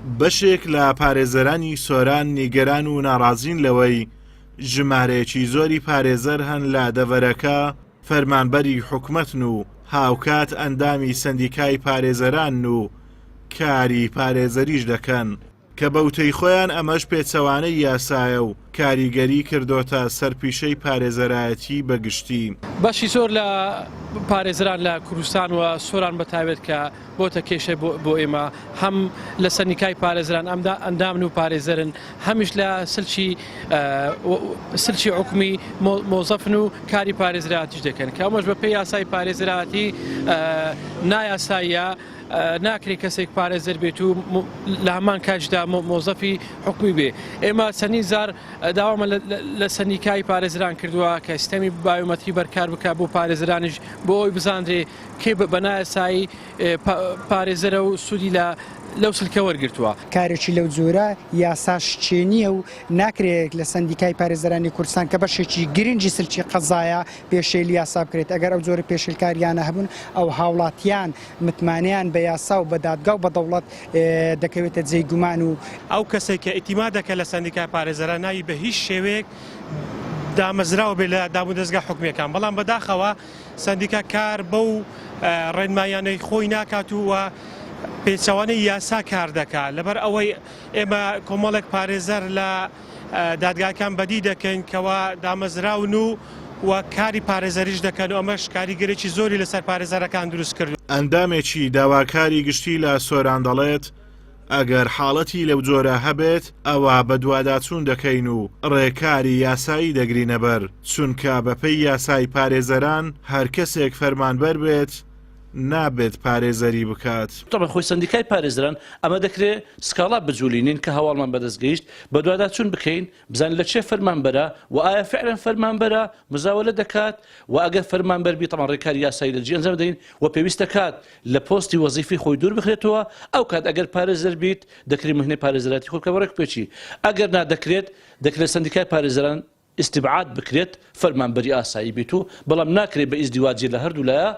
بەشێک لە پارێزەرانی سۆران نیگەران و ناڕازین لەوەی ژمارەیەکی زۆری پارێزەر هەن لە دەڤەرەکە فەرمانبەری حکومەتن و هاوکات ئەندامی سەندیکای پارێزەرانن و کاری پارێزەریش دەکەن. کە بە وتەی خۆیان ئەمەش پێچەوانەی یاسایە و کاریگەری کردۆتە سەر پیشەی پارێزەرایەتی بە گشتی. بەشی زۆر لە پارێزەران لە کوردستان و سۆران بە تایبەت کە بۆتە کێشە بۆ ئێمە هەم لە سەندیکای پارێزەران ئەندامن و پارێزەرن هەمیش لە سلکی سلکی حکومی مۆزەفن و کاری پارێزراتیش دەکەن کە ئەمەش بە پێی یاسای پارێزەراتی نایاساییە. ناکرێت کەسێک پارێزەر بێت و لە هەمان کاتیشدا مۆزەفی حکومی بێ ئێمە چەندین جار داوامان لە سەندیکای پارێزران کردووە کە سیستەمی بایۆمەتری بەرکار بکە بۆ پارێزرانیش بۆ ئەوی بزانرێ کێ بە نایاسایی پارێزەرە و سوودی لە لەو سلکە وەرگرتووە. کارێکی لەو جۆرە یاساشکێنییە و ناکرێت لە سەندیکای پارێزەرانی کوردستان کە بەشێکی گرنگی سلکی قەزایە پێشێلی یاسا بکرێت، ئەگەر ئەو جۆرە پێشێلکارییانە هەبوون ئەو هاوڵاتیان متمانەیان بە یاسا و بە دادگا و بە دەوڵەت دەکەوێتە جێی گومان و. ئەو کەسەی کە ئیتیما دەکات لە سەندیکای پارێزەران ناوی بە هیچ شێوەیەک دامەزراوە بێت لە دامودەزگا حکومییەکان، بەڵام بەداخەوە سەندیکا کار بەو ڕێنماییانەی خۆی ناکات و پێچەوانەی یاسا کار دەکات، لەبەر ئەوەی ئێمە کۆمەڵێک پارێزەر لە دادگاکان بەدی دەکەین کەوا دامەزراون و و کاری پارێزەریش دەکەن و ئەمەش کاریگەرێکی زۆری لەسەر پارێزەرەکان دروست کردووە. ئەندامێکی داواکاری گشتی لە سۆران دەڵێت، ئەگەر حاڵەتی لەو جۆرە هەبێت ئەوا بەدواداچوون دەکەین و ڕێکاری یاسایی دەگرینەبەر، چونکە بەپێی یاسای پارێزەران هەر کەسێک فەرمانبەر بێت نابێت پارێزەری بکات. تەبعەن خۆی سەندیکای پارێزەران ئەمە دەکرێ سکاڵا بجولینین کە هەواڵمان بەدەست گەیشت بەدواداچوون بکەین بزانین لە چێ فەرمانبەرە و ئایا فعلەن فەرمانبەرە مزاوەلە دەکات و ئەگەر فەرمانبەر بی تەبعەن ڕێکاری یاسایی لە دژی ئەنجام دەدەین و پێویست دەکات لە پۆستی وەزیفی خۆی دوور بخرێتەوە ئەو کات ئەگەر پارێزەر بیت دەکرێت مهنەی پارێزەراتی خۆی بکات بە ڕێکوپێکی ئەگەر نا دەکرێت دەکرێت سەندیکای پارێزەران ئیستیبعاد بکرێت فەرمانبەری ئاسایی بیت و بەڵام ناکرێت بە ئیزدیواجی لە هەردوولایە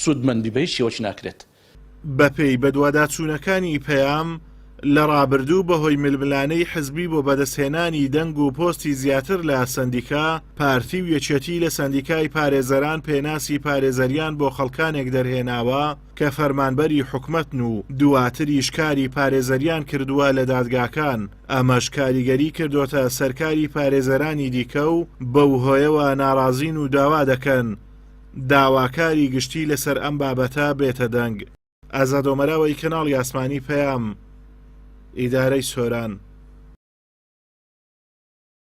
سوودمەند بی بە هیچ شێوەکی ناکرێت. بەپێی بەدواداچوونەکانی پەیام، لە ڕابردوو بەهۆی ململانێی حزبی بۆ بەدەستهێنانی دەنگ و پۆستی زیاتر لە سەندیکا، پارتی و یەکێتی لە سەندیکای پارێزەران پێناسی پارێزەریان بۆ خەڵکانێک دەرهێناوە کە فەرمانبەری حکومەتن و دواتریش کاری پارێزەریان کردووە لە دادگاکان، ئەمەش کاریگەری کردۆتە سەر کاری پارێزەرانی دیکە و بەو هۆیەوە ناڕازین و داوا دەکەن داواکاری گشتی لەسەر ئەم بابەتە بێتە دەنگ. ئازاد ئۆمەراوەی کەناڵی ئاسمانی پەیام، ئیدارەی سۆران.